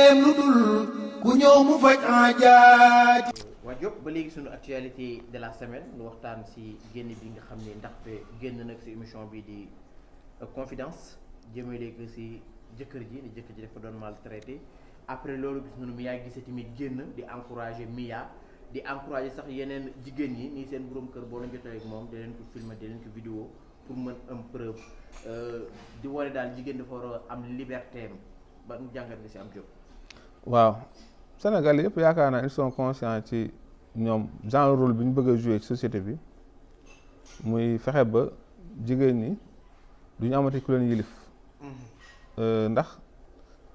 yitteem lu dul ku ñëw mu faj aajaati. waa Diop ba léegi suñu actualité de la semaine lu waxtaan si génn bi nga xam ne ndaxte génn nag si émission bi di confidence jëmee léegi si jëkkër ji ni jëkkër ji dafa doon maltraité après loolu gis nañu Mia Guissé tamit génn di encouragé Mia di encouragé sax yeneen jigéen ñi nii seen borom kër boo leen jotee ak moom di leen ko filmer di leen ko vidéo pour mën am preuve di wane daal jigéen dafa war a am liberté am ba jàngat nga si am Diop. waaw Sénégal yëpp yaakaar naa ils sont conscients ci ñoom genre rôle bi ñu bëgg a jouer ci société bi muy fexe ba jigéen ñi du ñu amati ku leen yilif ndax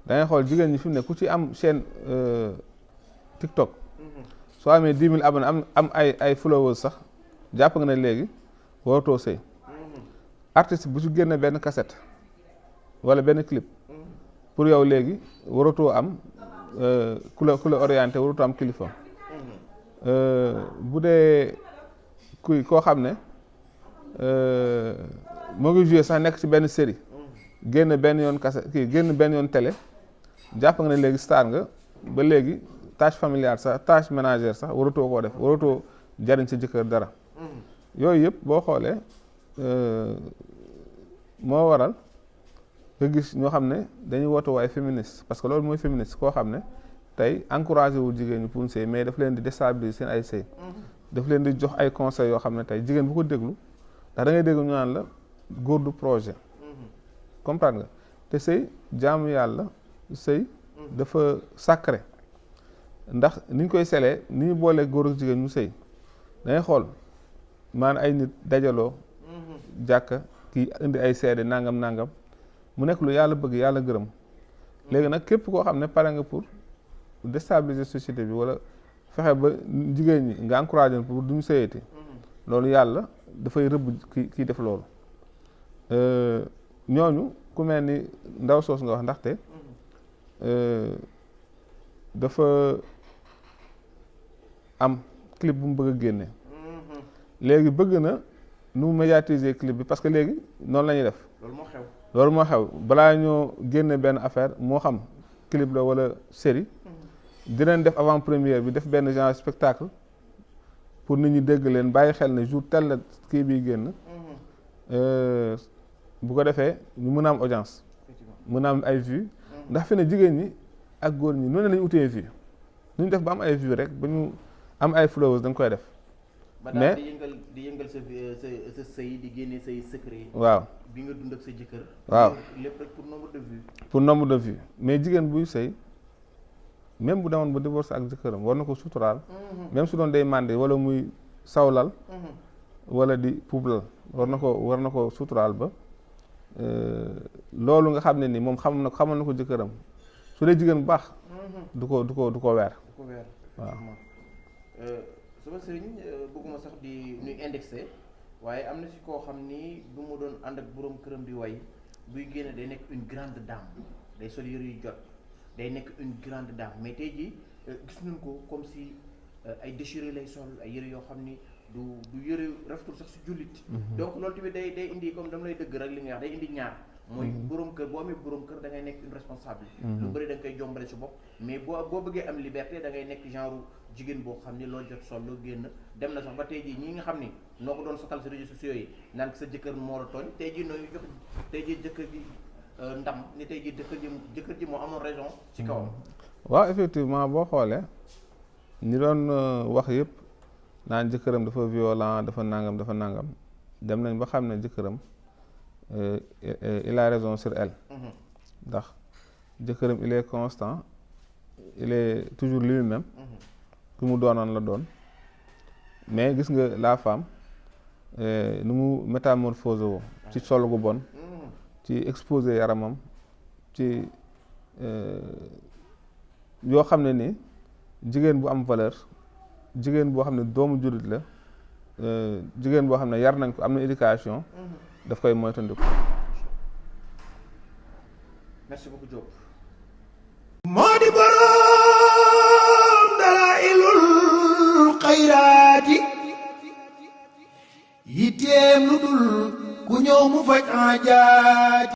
da ngay xool jigéen ñi fi mu ne ku ci am chaîne TikTok soo amee 10 000 abonnés am ay followers sax jàpp nga ne léegi waratoo sëy artiste bu ci génne benn cassette wala benn clip pour yow léegi waratoo am ku la orienté waratoo am kilifa bu dee koo xam ne moo ngi joué sax nekk ci benn série génn benn yoon cassette génn benn yoon télé jàpp nga ne léegi star nga ba léegi tâche familiale sax tâche ménagère sax waratoo koo def waratoo jariñ sa jëkkër dara yooyu yëpp boo xoolee moo waral nga gis ñoo xam ne dañuy woote waaye féministe parce que loolu mooy féministe koo xam ne tey encouragé wul jigéen ñi pour sëy mais daf leen di déstabiliser seen ay sëy daf leen di jox ay conseils yoo xam ne tey jigéen bu ko déglu ndax da ngay déglu ñu naan la góor du projet comprendre nga te sëy jaamu yàlla sëy dafa sacré ndax ni ñu koy selee ni ñu boolee góor ak jigéen ñu sëy da ngay xool maanaam ay nit dajaloo jàkka kii indi ay seede nangam mu nekk lu yàlla bëgg yàlla gërëm léegi nag képp koo xam ne pare nga pour déstabiliser société bi wala fexe ba jigéen ñi nga encouragé pour duñu sëyati loolu yàlla dafay rëbb kii def loolu ñooñu ku mel ni ndaw soos nga wax ndaxte dafa am clip bu mu bëgg a génne léegi bëgg na nu médiatiser clip bi parce que léegi noonu la ñuy def loolu moo xew balaa ñoo génne benn affaire moo xam clip la wala série dinañ def avant première bi def benn genre spectacle pour nit ñi dégg leen bàyyi xel ne jour tel la kii bii génn bu ko defee ñu mën a am audience mën a am ay vues ndax fi ne jigéen ñi ak góor ñi noonu lañu utee vues nu ñu def ba am ay vues rek ba ñu am ay followers da nga koy def mais di yëngal sa sëy di génne say secret waaw bi nga dund ak sa jëkkër waaw lépp rek pour nombre de vues mais jigéen buy sëy même bu demoon ba divorce ak jëkkëram war na ko suturaal même su doon day màndi wala muy sawlal wala di puublal war na ko suturaal ba loolu nga xam ne ni moom xamal na ko jëkkëram su dee jigéen bu baax du ko weer waaw sama sëriñ bëgguma sax di ñuy indexé waaye am na si koo xam ni bu mu doon ànd ak boroom këram di way buy génne day nekk une grande dame day sol yëre yu jot day nekk une grande dame mais tey jii gis nañ ko comme si ay déchiré lay sol ay yëre yoo xam ni du yëre rafetul sax si jullit donc loolu tamit day indi comme dama lay dëgg rek li nga wax day indi ñaar mooy borom kër boo amee borom kër da ngay nekk une responsable lu bëri da nga koy jombale si bopp mais boo bëggee am liberté da ngay nekk genre jigéen boo xam ni loo jot sol loo génn dem na sax ba tey jii ñi nga xam ni noo ko doon sotal si réseaux sociaux yi naan ko sa jëkkër moo la tooñ tey jii nooy jox tey jii jëkkër ji ndam ni tey jii jëkkër ji moo amoon raison ci kawam waaw effectivement boo xoolee ñi doon wax yëpp naan jëkkëram dafa violent dafa nangam dem nañ ba xam ne jëkkëram il a raison sur elle ndax jëkkëram il est constant il est toujours lui-même ku mu doonoon la doon mais gis nga la femme nu mu métamorphose woo ci sol gu bon ci exposé yaramam ci yoo xam ne ni jigéen bu am valeur jigéen boo xam ne doomu jullit la jigéen boo xam ne yar nañ ko am na éducation daf koy moytandiku. Merci beaucoup Diop. moo di boroom dalaa'ilul xayraati yitteem lu dul ku ñëw mu faj aajaati